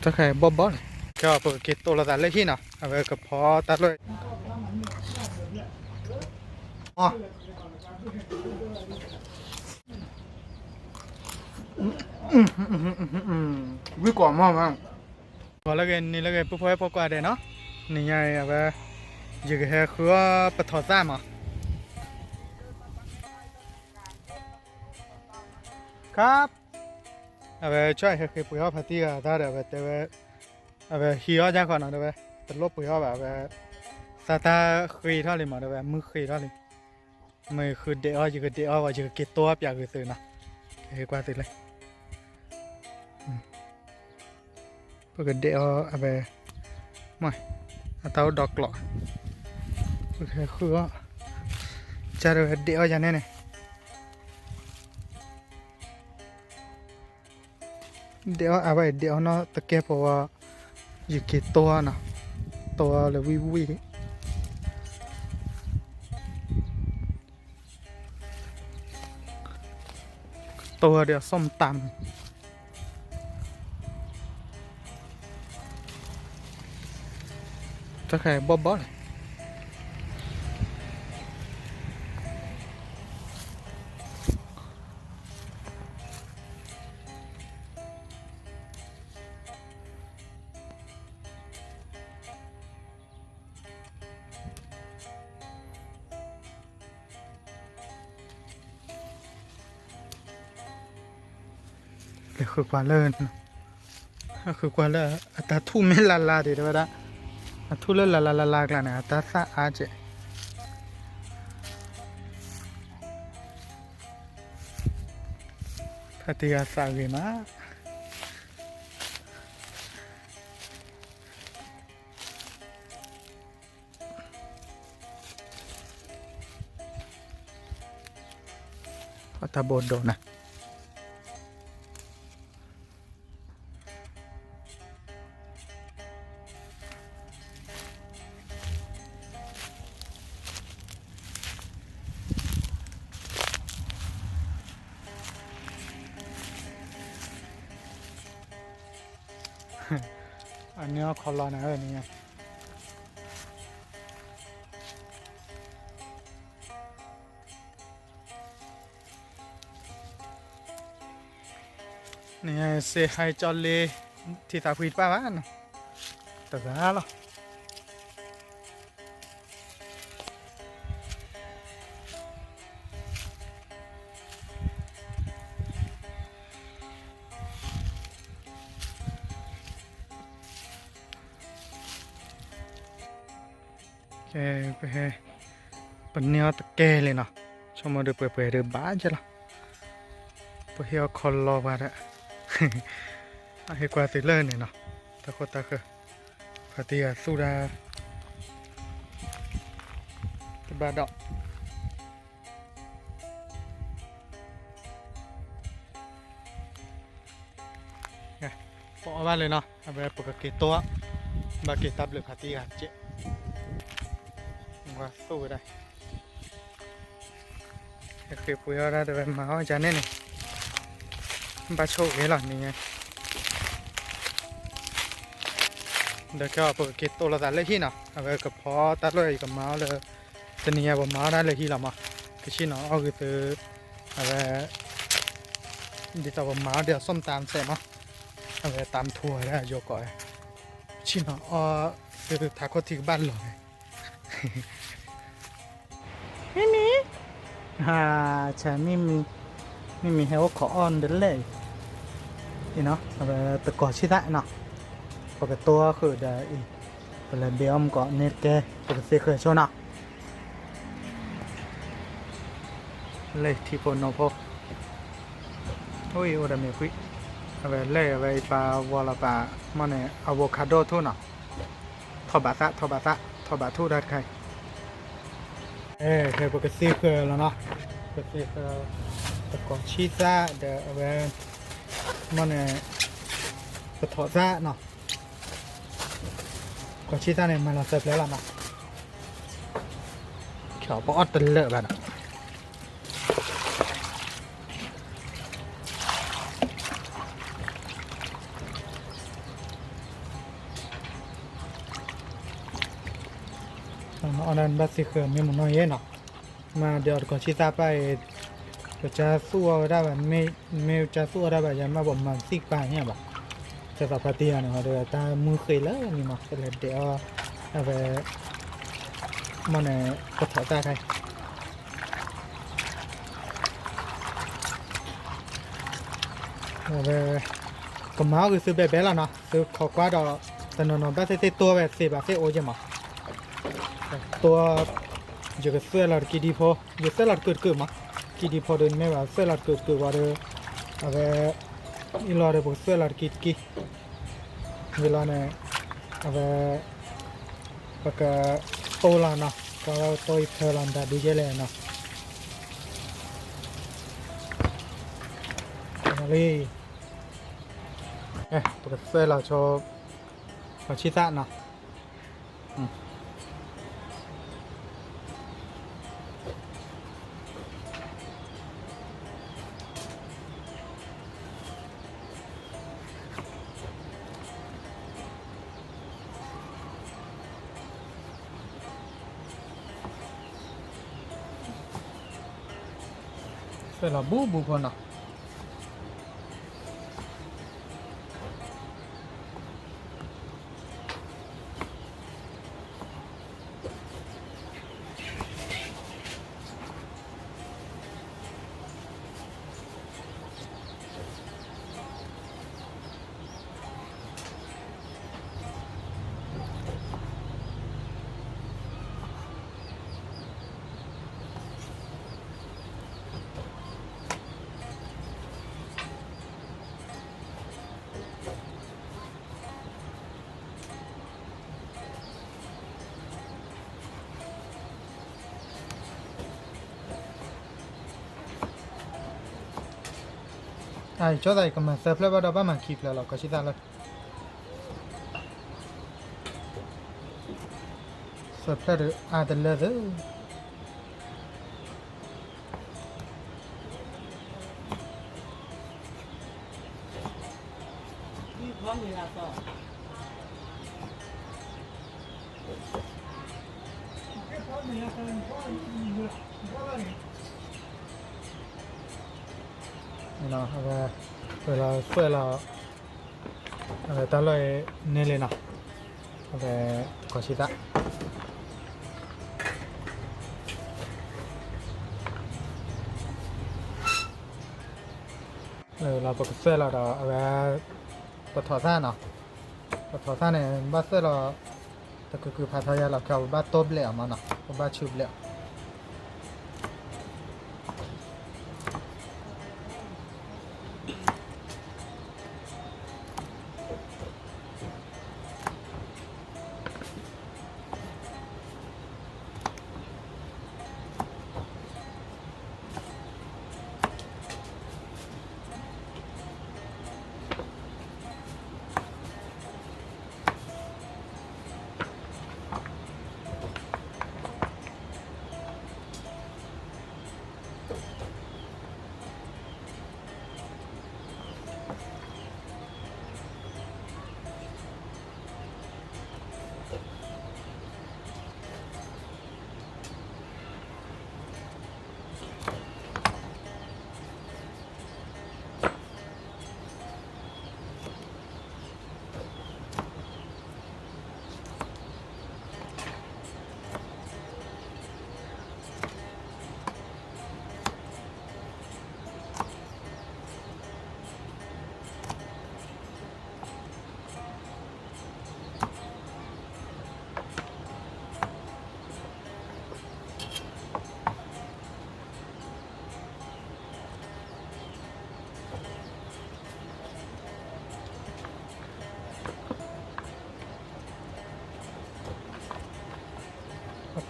တၢ်ဃဲဘီၣ်ဘီၣ်လံ, ခဲအံၤပကက့ၤတိၢ်လိာ်သးလၢဟံၣ်နီၤ, အဝဲကဖီတၢ်လိာ် ဝံၣ်ကွီၢ်မီၢ်မး, ဂီၤလၢဂ့ၤ နံၤလၢဂ့ၤ ပုၢ်ဖိဝဲၢ်ဖိကိးဂၤဒဲးနီၤ, နံၤညါအံၤအဝဲ ယကဟဲဃုအီၣ်ပထီၣ်သၣ်မး, ခါ အဝဲဆီၣ်ဟဲဃ့ပှ့ၤအီၣ်ဖါတံၢ်ဂၤတၢ်ဒီး အဝဲတဲဝဲ အဝဲဟံးအီၣ်ယၢ်ဃီနီၤ တဲဝဲ တလိၣ်ပှ့ၤအီၣ်ဘၣ် အဝဲ သးတၢ်ဃ့ထီၣ်လံမး တဲဝဲ မုၢ်ဃ့ထီၣ်လံ, မ့ၢ်ဃုဒဲးအီၣ် ယကဒဲးအီၣ်ဝဲ ယကက့ၤတိၢ်အီၣ်ပၠးဂ့ၤသုးနီၤ, ကဟ့ၣ်ကွၢ်သုးလဲၣ် ပကဒဲးအီၣ်အဝဲ မ့ၢ် အတၢ်အိၣ်ဒီးကျိး, ပကဟဲဃုအီၣ်, ကၢ်တဲဝဲဒဲးအီၣ်ယၤန့ၣ်န့ၣ် ဒဲးအီၣ်အဝဲ ဒဲးအီၣ်နီၢ်တကဲဖိဝဲ, ယက့ၤတိၢ်အီၣ်နီၤ, တိၢ်အီၣ်လၢဝံၣ်ဝံၣ်, တိၢ်အီၣ်ဒီးအစီၣ်မတၤမး, တၢ်ဃဲဘီၣ်ဘီၣ်လံ လဲၤဃုကွၢ်လၢ, ဃုကွၢ်လၢ အတၢ်ထူၣ်မ့ၢ်လၢ်လၢ်ဒံး တဲဝဲဒၣ်, အထူၣ်လၢလၢ်လၢ်လၢ်လၢ်ကျါန့ၣ် အတၢ်သၣ်အါကဲး, ဖါတံၢ်ဂၤသးဂ့ၤမး တၢ်ဘိဒိၣ်နၤ အန့ၣ်အီၣ်ခီလီၤနၤဧၢန့ၣ် နစ့ဟဲကၠီလ့ ထံသးဖှံတပၣ်ဘၣ်နီၤ တဂၤလီၤ ကဲ ပဟဲ ပန့ၢ်အီၣ်တကဲလံနီၤ ဆိကမိၣ်ဒီးပှဲၤပှဲၤဒီးဘၣ်ကဲလီၤ ပဟ့ၣ်အီၣ်ခီလီၤပှၤဒီး အဟ့ၣ်ကွၢ်သုးလၢန့ၣ်နီၤ တၢ်ခိၣ်တၢ်ဃၢၤ ဖါတံၢ်ဂၤသူၣ်ဒၣ် တဘၣ်ဒီး ပအီၣ်ဘၣ်လံနီၤ အဝဲပကက့ၤတိၢ် ဘၣ်က့ၤတၢ်ဘျုးဖါတံၢ်ဂၤကဲး ဝါသူၣ်ဝဲဒၣ် ဟဲဃ့ပှ့ၤအီၣ်ဒၣ်တဲဝဲမၤအီၣ်ယၤန့ၣ်န့ၣ် ဘၣ်ဆိၣ်ဂ့ၤလီၤန့ၣ် ဒီးခဲအံၤပကက့ၤတိၢ်လိာ်သးလၢဟံၣ်နီၤ အဝဲကဖီတၢ်လီၢ် ယကမၤအီၣ်လၢ တနံၤညါပမၤအီၣ်ဒၣ်လၢဟံၣ်လီၤမး ကဆ့ၣ်နီၤအီၣ်ဂ့ၤသု အဝဲ ဒ်သိးပမၤအီၣ်ဒီးအစီၣ်မတၤမစဲးမး အဝဲတၢ်မထူၣ်ဝဲဒၣ်ယိၤကီး ကဆ့ၣ်နီၤအီၣ်သုထးခိၣ်ထံကဘၣ်လီၤန့ၣ် မ့မ့ၢ် ဆၣ်မ့မ့ၢ် မ့မ့ၢ်ဟဲအိၣ်ခိးအီၣ်နတလဲၣ်အံၤ အံၤနီၤ အဝဲတကိးဆံသၣ်နီၤ ပကတိၢ်အီၣ်ဃုာ်ဒီးအံၤ ပလဲၤဘ့အီၣ်မူကီးန့ၣ်တကဲ ပကသ့ဃၢၤဆိနီၤ လၢထံဖိနိဖိ အိၣ်အံၤအိၣ်ဒီးမ့ၢ်ဖှံ အဝဲလဲၣ်အဝဲအံၤပာ်ဝီလီၤပာ် မ့ၢ်န့ၣ် avocado ထူၣ်နီၤ ထီၣ်ဘးသၣ် ထီၣ်ဘးသၣ် ထီၣ်ဘးထူၣ်တၢ်တခါအံၤ အဲ ပကသ့ဃၢၤလီၤနီၤ ပကသ့ဃၢၤ တကိးဆံသၣ်ဒီးအဝဲ မ့ၢ်န့ၣ် ပထီၣ်သၣ်နီၤ ကိးဆံသၣ်န့ၣ် မၤလီၤသၢပျဲလီၤနီၤ ပအီၣ်တလၢာ်ဘၣ်နီၤ ပ အီၣ်ဒၣ်နဘၣ်သ့ဃၢၤမ့ၢ်မနီၤယဲနီၤ, မ့ၢ်ဒီးတကီၢ်ဆံသၣ်ပၢ်အံၤ, ပကစၢ်သူၣ်အီၣ်ဝဲဒၣ်ဘၣ်, မ့ၢ်ပကစၢ်သူၣ်အီၣ်ဒၣ်ဘၣ် ယမ့ၢ်ပမၤသံၣ်ကပၤန့ၣ်ဘၣ်, ကသီဖါတံၢ်ယၤန့ၣ် ဒီးတၢ်မုၢ်ဃ့လၢနံၤမး ကလဲၤဒဲးအီၣ်, အဝဲ, မ့ၢ်န့ၣ်, ပထီၣ်သၣ်ခါ ဝဲ, ကမၤအီၣ်ဂ့ၤသုဘဲဘဲလီၤနီၤ, သုခိးကွၢ်ဒီး, တနီၤနီၤဘၣ်သ့ၣ်သ့ၣ်တိၢ်ဝဲသ့ဘၣ်သ့ၣ်အိၣ်က့မး, တိၢ်, ယကသွဲၣ်လီၤတကံဒံဖိ, ယသွဲၣ်လီၤတကုာ်တကုာ်မး, ကံဒံဖိဒီးနမ့ၢ်ဘၣ်သွဲၣ်လီၤတကုာ်တကုာ်ဝံၤဒီး, အဝဲ, အံၤလီၤဒီးပကသွဲၣ်လီၤတကံတကံ, ဝံၤလီၤန့ၣ်, အဝဲ, ပက, တိၢ်လီၤနီၤ, ကတိၢ်အံၤဖၢလီၤမတၤဒုးယဲလဲၣ်နီၤ လံ, ပကသွဲၣ်လီၤဆိ, ပှၤဆံသၣ်နီၤ, သွဲၣ်လီၤဘူးဘူးဖိနီၤ အကၠီသးအံၤကမၤသၢဖျၢၣ်ဘၣ်ဒီးဘၣ်မၤခံဖျၢၣ်လီၤ ကီၢ်ဆံသၣ်လၢ သၢဖျၢၣ်ဒီးအါတလၢသၢ အဝဲ, ပလီၤသွဲၣ်လီၤ, အဝဲတၢ်လီၢ်အံၤန့ၣ်လံနီၤ, အဝဲ, တကီၢ်ဆံသၣ် လၢပကသွဲၣ်လီၤဒီးအဝဲ, ပထီၣ်သၣ်နီၤ, ပထီၣ်သၣ်န့ၣ် ဘၣ်သွဲၣ်လီၤ, တကုာ်ကုာ်ဖးထီယါလီၤ ခဲပဘၣ်တိၢ်ဘျဲးအီၤမးနီၤ ပဘၣ်ဆူဘျဲးအီၤ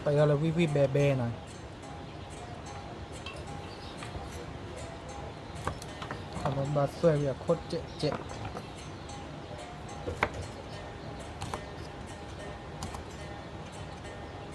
ပယီၤလၢဝံၣ်ဝံၣ်ဘဲဘဲနီၤ, အဘၣ်သွဲၣ်ဝံၤအခိၣ်ကဲးကဲး ပယီၤလၢဝံၣ်ဝံၣ်ဘဲဘဲနီၤ.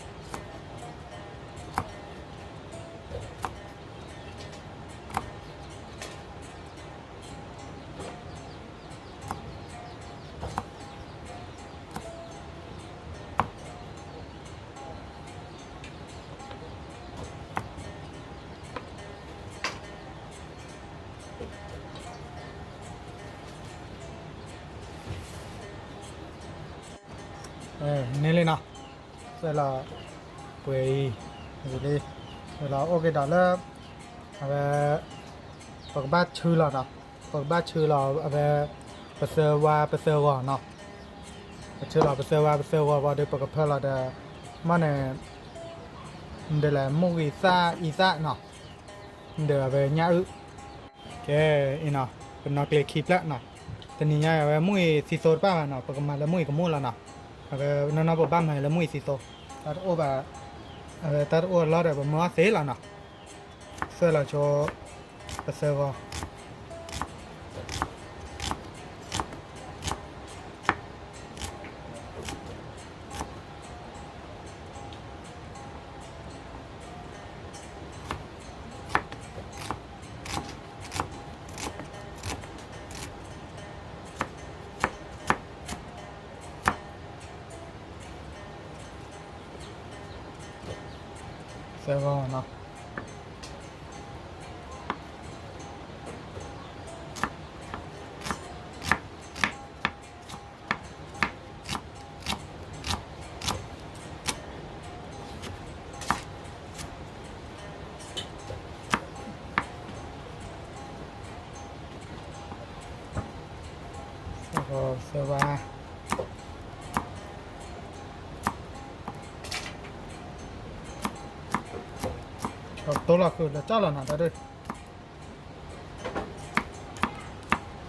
န့ၣ်လံနီၤ, စဲလီၤပှဲၤအံၤ, လံ, စဲလီၤအိၣ်က့ၤဒီးလၢ အဝဲ ပကဘၣ်ဆှၢလီၤနီၤ, ပကဘၣ်ဆှၢလီၤအဝဲ ပသၢဝါပသၢဂီၤနီၤ, ပဆှၢလီၤပသၢဝါပသၢဂီၤဘၣ်ဒီး ပကဖၢလီၤဒီး မ့ၢ်န့ၣ် ဒီးလဲၤမူၢ်ဂံၢ်သၣ်အံသၣ်နီၤ, ဒီးအဝဲညၣ်အုၣ် ကဲအံၤနီၤ, ပနီၣ်ကျဲခံဖျၢၣ်နီၤ, တနံၤညါအံၤအဝဲမူၢ်အံၤသံသိတဖၣ်ဘၣ်နီၤ, ပကမၤလၢမူၢ်အံၤကမူၢ်လီၤနီၤ, အဝဲနီၢ်နီၢ်ပဘၣ်မၤလၢမူၢ်အံၤသံသိ, တၢ်တအိၣ်ဘၣ်, အဝဲတၢ်တအိၣ်အလီၢ်ဒီး ပမၤအီၣ်သ့လီၤနီၤ, သွဲၣ်လီၤဆိ ပသၢဂီၤ သၢဂီၤနီၤ သၢဂီၤသၢဝါ ကတိၤလီၤဃုာ်လၢကၠီလီၤ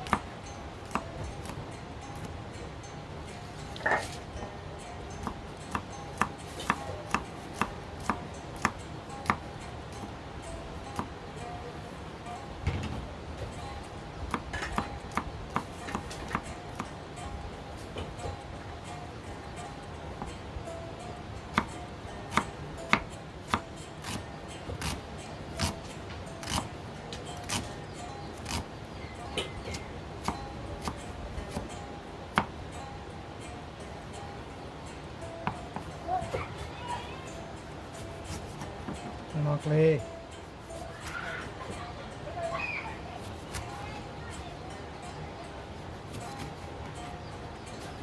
နီၤ တၢ်ဒုး နီၣ်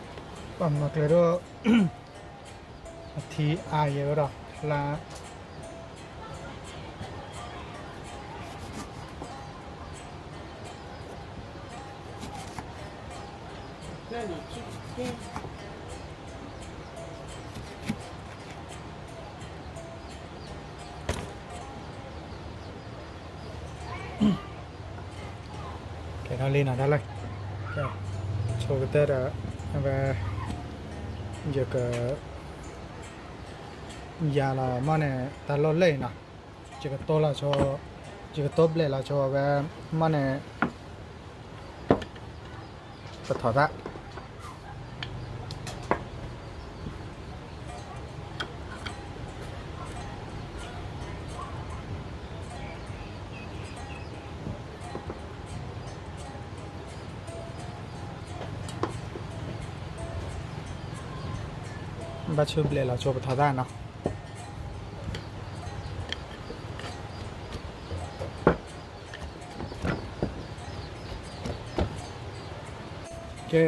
ကျဲ ပှၤနီၣ်ကျဲဒီး အထံအါယဲဝဲဒီး လါ ကဲထီၣ်လံနီၤ တၢ်လၢ ဆိကတၢၢ်ဒီး အဝဲ ယက ယၤလီၤမ့ၢ်န့ၣ် တၢ်လီၢ်လၢအံၤနီၤ ယကတိၤလီၤဆိ ယကတိၤဘျဲးလီၤဆိအဝဲ မ့ၢ်န့ၣ် ပထီၣ်သၣ် ဘၣ်ဆၢဘျဲးလီၤဆိပထီၣ်သၣ်နီၤ ကဲ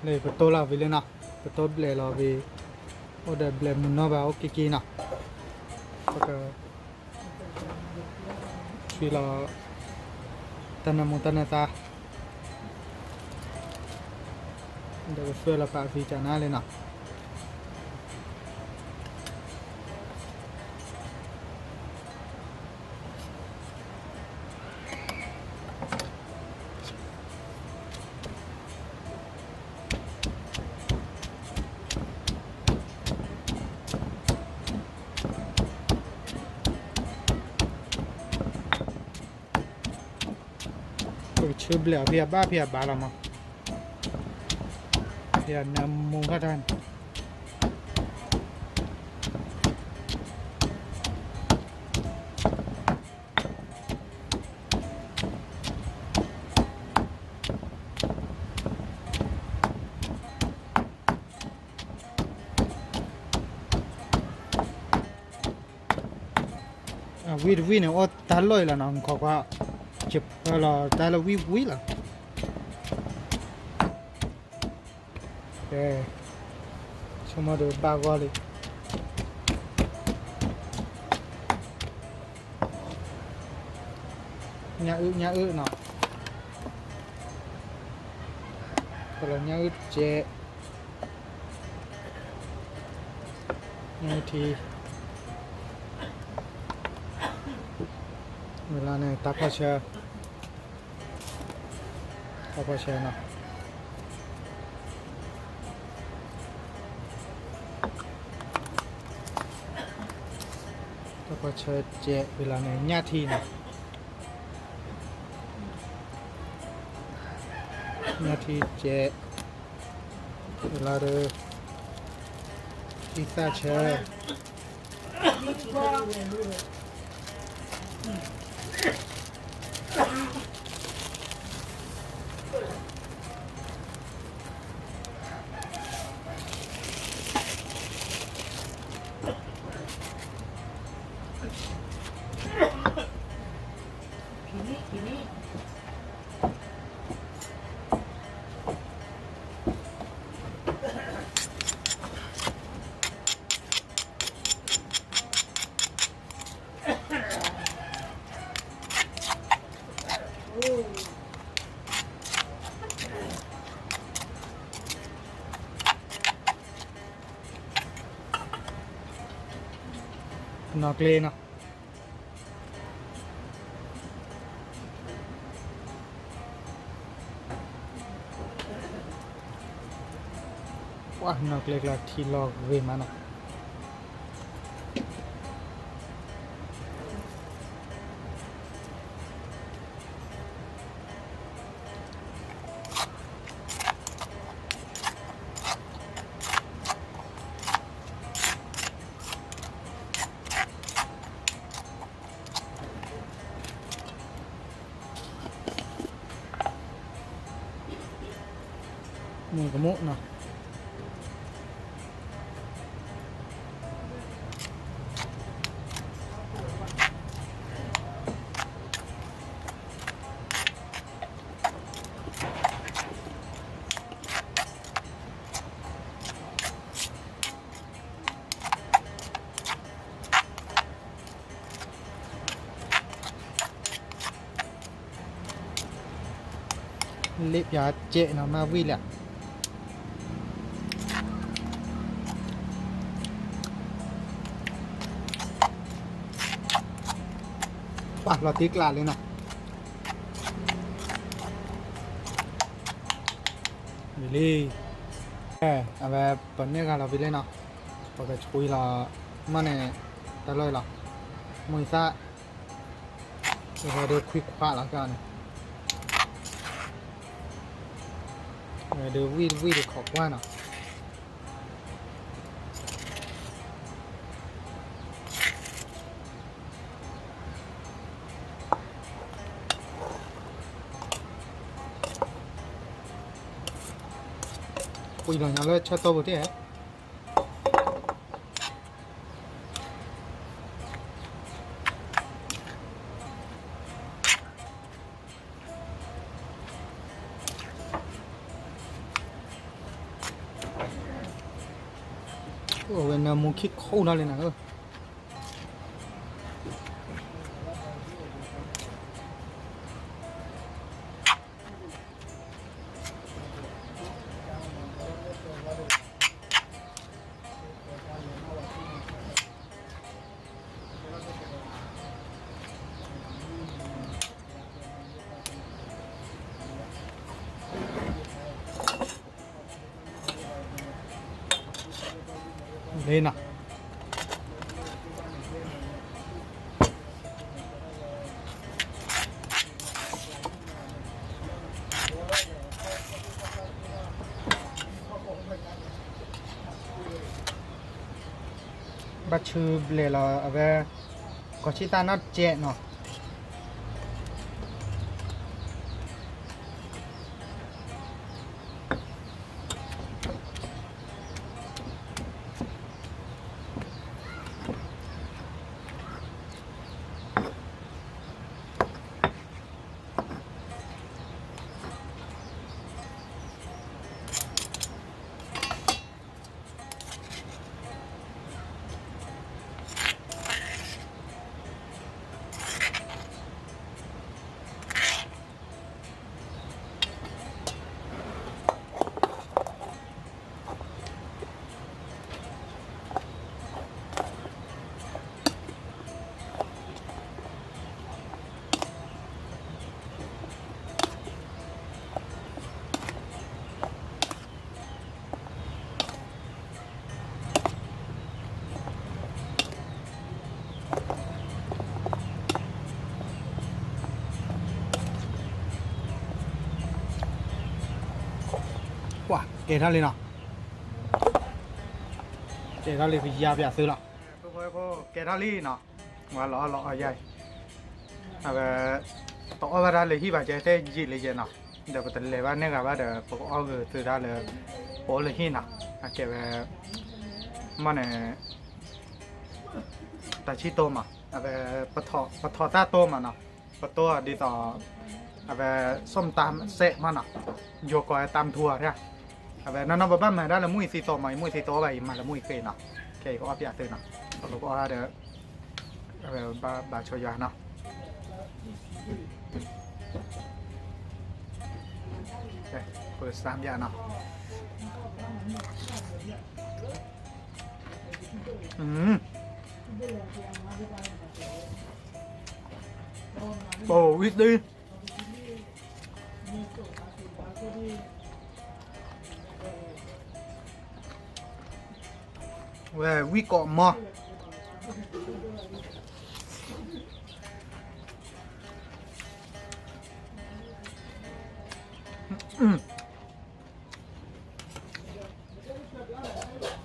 လၢပတိၤလီၤဝံၤလံနီၤ ပတိၤဘျဲးလီၤဝံၤ အိၣ်ဒီးဘျဲးမုၢ်နီၢ်ဘၣ်အိၣ်က့ၤက့ၤနီၤ ပက ဆွံလီၤ တၢ်နၢမူတၢ်နၢသါ ဒီးကသွဲလီၤပာ်သံကနါလံနီၤ ပကဆၢဘျဲးအီၤဖဲအဘၣ်ဖဲအဘၣ်လီၤမး ဖဲအနၢမူခါတၢ်န့ၣ် အဝံတဝံန့ၣ် အိၣ်တၢ်လီၢ်အံၤလီၤနီၤ နခီကွၢ် ယဖၢလီၤတၢ်လၢဝံၣ်ဝံၣ်လီၤ. ကဲ, ဆိကမိၣ်ဒီးဘၣ်ဂီၢ်လံ. ညၣ်အုၣ်ညၣ်အုၣ်နီၤ, ဖၢလီၤညၣ်အုၣ်တကဲး, ညၣ်အုၣ်ထံ, ဝံၤလီၤန့ၣ် တၢ်ဖီၣ်ဆၢ, တၢ်ဖီၣ်ဆၢနီၤ, တၢ်ဖီၣ်ဆၢတကဲး, ဝံၤလီၤန့ၣ် ညၣ်ထံနီၤ, ညၣ်ထံတကဲး, ဝံၤလီၤဒီး အံသၣ်ဆၢ နီၣ်ကျဲနီၤ, ပှၤနီၣ်ကျဲကျါထံလီၤဂ့ၤမးနီၤ. မ့ၢ်ကမူၣ်နီၤ. လ့ပၠးကဲးနီၤ မၤဝံၣ်လၢ ပှၤလီၤတံၢ်ကျးလံနီၤ. ဝံၤလံ, အဝဲပန့ၢ်ဂၤလီၤဝံၤလံနီၤ, ပကဆှံလီၤ မ့ၢ်န့ၣ် တၢ်လီၢ်အံၤလီၤ, မိၢ်သၣ်, အဝဲဒုးခွံခွါလီၤကန့ၣ်, အဝဲဒုးဝံၣ်ဝံၣ်ဒုးခိးကွၢ်နီၤ. ပှံၤလီၤညီလၢဆၢတိၢ်ပူၤတ့ၢ်, အဝဲနၢမူခံခိၣ်နီၤလံနၤဧၢ. လ့နီၤ. ဘၣ်ဆူဘျဲၣ်လီၤ အဝဲ ကီၢ်ဆံၣ်သၣ်နီၢ်ကဲးနီၤ. လ့နီၤ. ကဲထီၣ်လံနီၤ, ကဲထီၣ်လံ ပယါပၠးသုလီၤ, ကဲထီၣ်လံနီၤ, ဝဲလီၤအီၣ်လီၤအီၣ်ယါအံၤ, အဝဲ တအီၣ်ဘၣ်တၢ်လၢဟံၣ်ဘၣ် ကဲသ့ၣ်ယံာ်လံယဲနီၤ, ဒီးပတလဲၤဘၣ်န့ၢ်ဂၤဘၣ်ဒီး ပကအီၣ်ဂုာ်သုတၢ်လၢ ပအိၣ်လၢဟံၣ်နီၤ, အကဲဝဲ မ့ၢ်န့ၣ် တၢ်ဆံၣ်တိၢ်မး, အဝဲ ပထီၣ်တၢ်တိၢ်မးနီၤ, ပတိၢ်ဒ်သိး အဝဲ ส้มตำ စဲးမးနီၤ, ယိၤကီးဝဲ ตำถั่ว ထဲ, အဝဲနီၢ်နီၢ်ပဘၣ်မၤဒၣ်လၢမုၢ်အံၤသံသိးမး, ယမုၢ်အံၤသံသိးဘၣ်အံၤ မၤလၢမုၢ်အံၤဃ့နီၤ, ခဲအံၤကအီၣ်ပၠးသုနီၤ, ပကအီၣ်ဒီး အဝဲဘၣ်ဘၣ်ဆိယါနီၤ, ပစၢ်ပၠးနီၤ ပဝံၣ်သ့, ဝဲဝံၣ်ကိးမီၤ,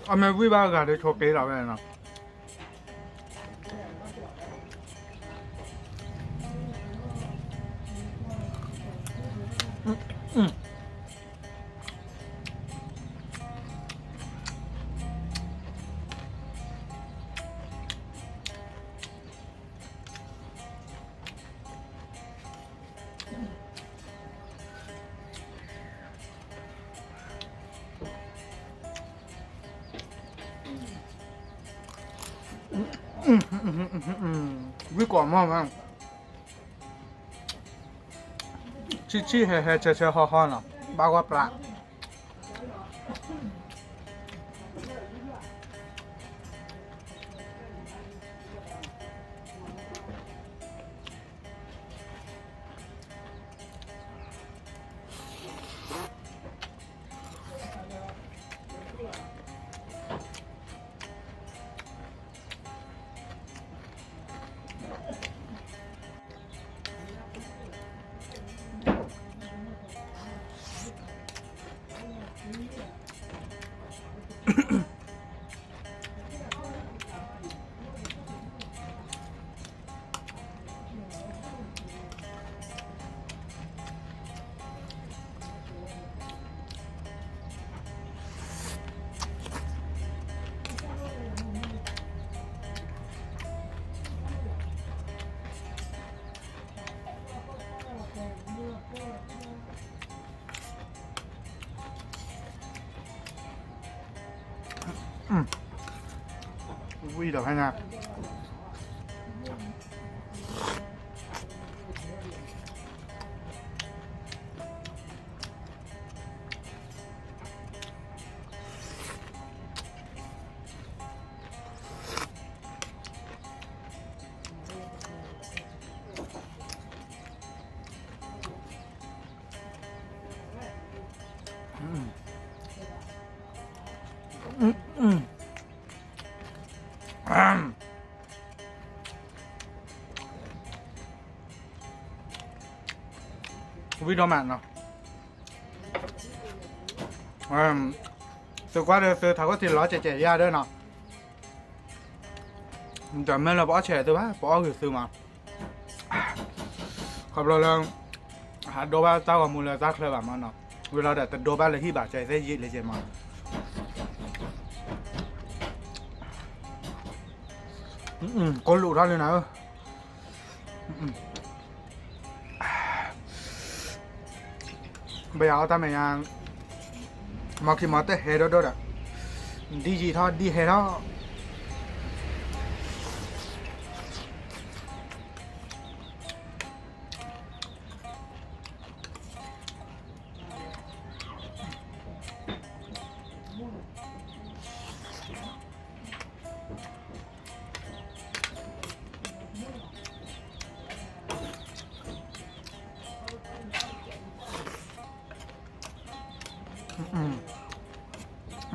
အမ့ၢ်ဝံၣ်ဘၣ်ဂၤဒီးဆိးက့လီၤဝဲနီၤ. ဝံၣ်ကိးမီၤမး, ဆံၣ်ဆံၣ်ဟဲဟဲဆၢဆၢဟီၣ်ဟီၣ်နီၤ, ဘၣ်ဂီၢ်ပြး ဝံၤဒီးဖဲညါ ဝံၤဒီးမးနီၤ, သုကွၢ်ဒီးသုထးခိၣ်ထံးလီၤကဲးကဲးယါဒီးနီၤ, တမ့ၢ်လၢပအီၣ်ဆဲးသုဘၣ် ပအီၣ်ဂ့ၤသုမး, ခီဖျိလၢ ဟးဒိဘၣ်တၢ်ဂီၤမူလၢတၢ်ချၢဘၣ်မးနီၤ, ဝံၤလီၤဒီးတဒိဘၣ်လၢဟံၣ်ဘၣ် ကဲသ့ၣ်ယံာ်လၢကဲမး, ကိးလူးထီၣ်လံနၤဧၢ ပယၤအီၣ်တၢ်မဲာ်ညါ, မီခံမီတဟဲဒိၣ်ဒိၣ်ဒီး, ဒ်ယံာ်ထီၣ်ဒ်ဟဲထီၣ်,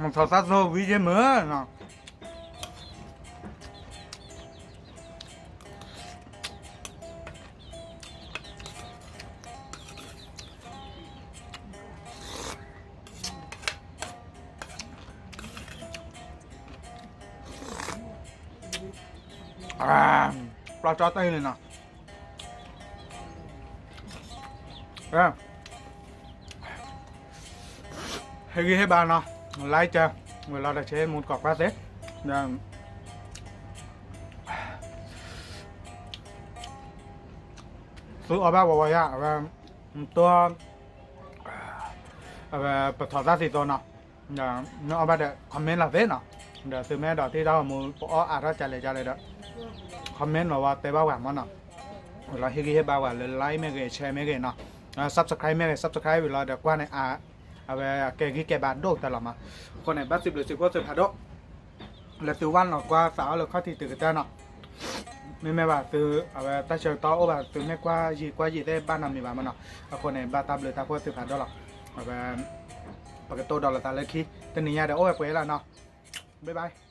မ့ၢ်ထီၣ်သၣ်သိဝံၤယဲမုၢ်နီၤ, အ ပျီကၠီတၢ်အံၤန့ၣ်နီၤ, ဟ့ၣ်ဂံၢ်ဟ့ၣ်ဘါနီၤ, like ဝံၤလီၤဒီး share မူတကိးကွၢ်သ့, ဒီး သုအီၣ်ဘၣ်ဝဲဝဲယါ, အဝဲ တိၢ် အဝဲ ပထီၣ်သၣ်သံသိနီၤ, ဒီးနအီၣ်ဘၣ်ဒီး comment လီၤသ့နီၤ, ဒီးသုမ့ၢ်အဲၣ်ဒိးထံၣ်တၢ်ဂီၤမူ ပအီၣ်အါထီၣ်ကလဲာ်ကလဲာ်ဒီး comment လီၤဝဲတဲဘၣ်ဝဲမးနီၤ, ဝံၤလီၤဟ့ၣ်ဂံၢ်ဟ့ၣ်ဘါဝဲလၢ like မ့ၢ်ဂ့ၤ share မ့ၢ်ဂ့ၤနီၤ, subscribe မ့ၢ်ဂ့ၤ subscribe ဝံၤလီၤဒီးကွၢ်န့ၣ် အဝဲကဲဂံၢ်ကဲဘါဒိၣ်ကတၢၢ်လီၤမး, အဃိန့ၣ် ဘၣ်စံးဘျုးစံးဖှိၣ်သုဖးဒိၣ် လၢသုဝဲနီၤကွၢ်သးအီၣ်လၢခီၣ်ထံးတုၤကတၢၢ်နီၤ, မ့မ့ၢ်ဘၣ်သု အဝဲတၢ်ဆၢကတီၢ်အိၣ်ဘၣ် သုမ့ၢ်ကွၢ်ယံာ်ကွၢ်ယံာ်သ့ၣ်ဘၣ်နီတမံၤဘၣ်မးနီၤ, အဃိန့ၣ် ဘၣ်တၢ်ဘျုးတၢ်ဖှိၣ်သုဖးဒိၣ်လီၤ, အဝဲ ပကတိၤဒီးလိာ်သးလၢခံ, တနံၤညါဒီးအိၣ်ဝဲပှဲၤလီၤနီၤ, bye bye.